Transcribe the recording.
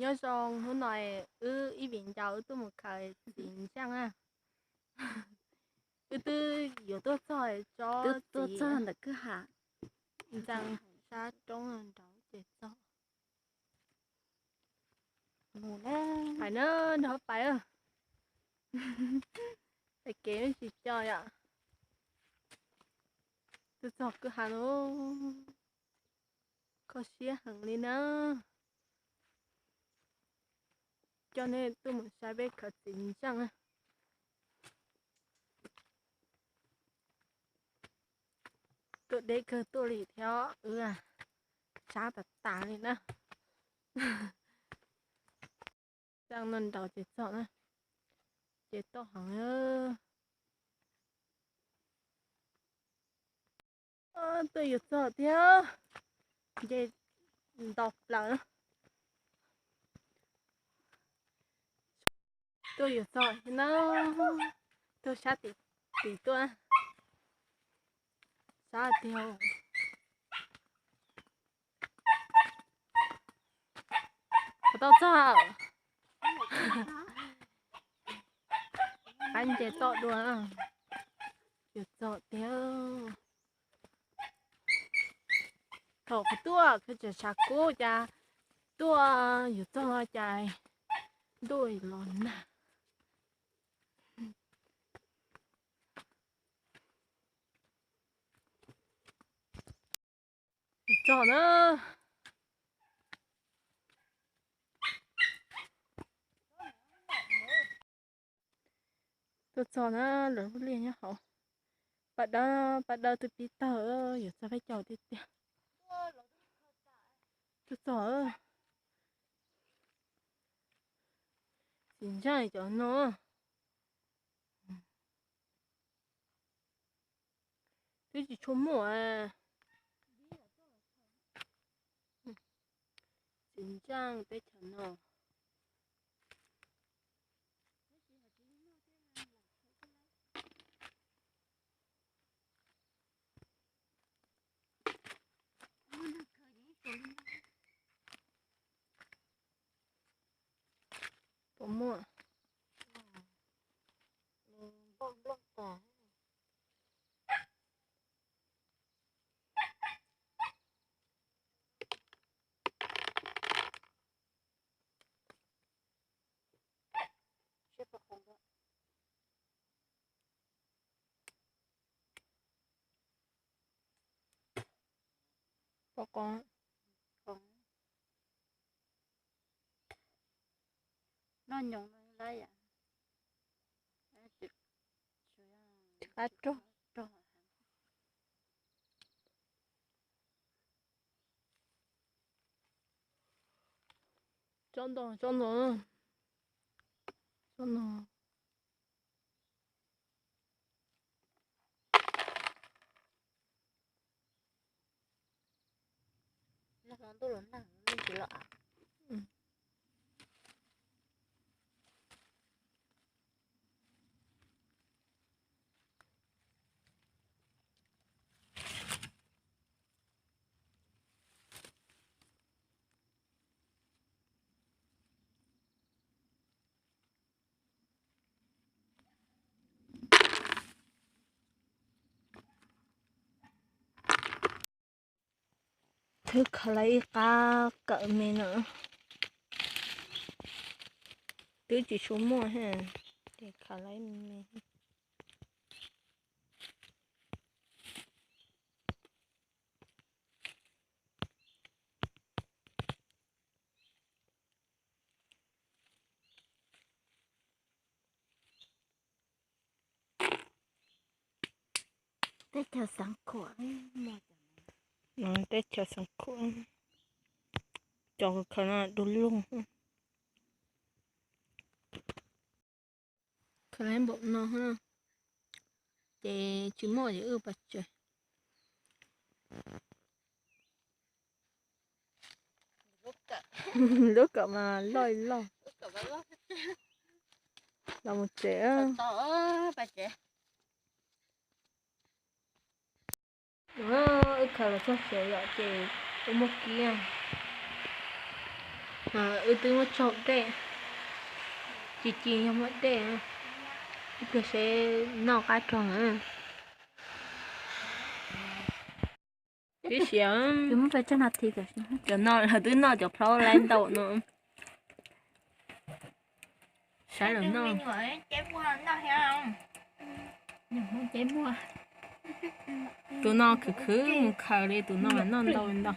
Nyob zoo, hnub no wb ib viv ncaus wb tuaj mus khaws txiv ntseej na. Wb twb yuav tuaj txog tsob txiv ntawm kwj ha, ntxeev sab roob nraud ces txog. Pais na, nrog pais. Pais kev tsis co yom. Tuaj txog kwj ha lawm, kho siab heev li na. Coj nej tuaj mus saib peb khaws txiv ntseej na. Tuaj deb kawg tuaj li thiab wb, sab tas tas li na. Ntseej no nraud ces txog na, ces toj heev. Tuaj yuav txog thiab, nce ntau plaws. Tuaj yuav txog thiab na, tuaj sab tim, tim tuaj, sab tiag. Puas tau txog? Qab nce toj dua, yuav txog tiag. Thaum kuv tuaj kuv tseem tshav kub cas tuaj yuav txog cas ntuj los nag. Txog na. Tuaj txog na, lawv lub liaj nyob hauv. Paj dawb, paj dawb twb pib tawg, yuav txog peb caug tiag tiag. Tuaj txog. Txiv ntseej cov no twb tsis tshua muaj. Txiv ntseej teb chaws no. Puas muaj? Pom qoov. Noj nyoos lawm yom. Qab rog. Tsob ntoo, tsob ntoo, tsob ntoo. Twb khaws lawm ib qab kawm me no, twb tsis tshua muaj, ces khaws lawm me. Teb chaws Xeev Khuam, teb chaws Xeev Khuam, cov khaws no du lug. Khaws npaum no ces tsis muaj ces wb pais tsev. Lub kawm mas loj loj. Los mus tsev. Wb khaws los txog tsev lawm ces wb muab kib. Wb twb muab tsaug dej, ci ci yog muaj dej, ib pliag seb noj qab tso na. Tib si, cov no twb noj cov plaub laib ntau no. Saib lawv noj. Tus no khwv khwv mus khaws li, tus no noj ntau li ntau.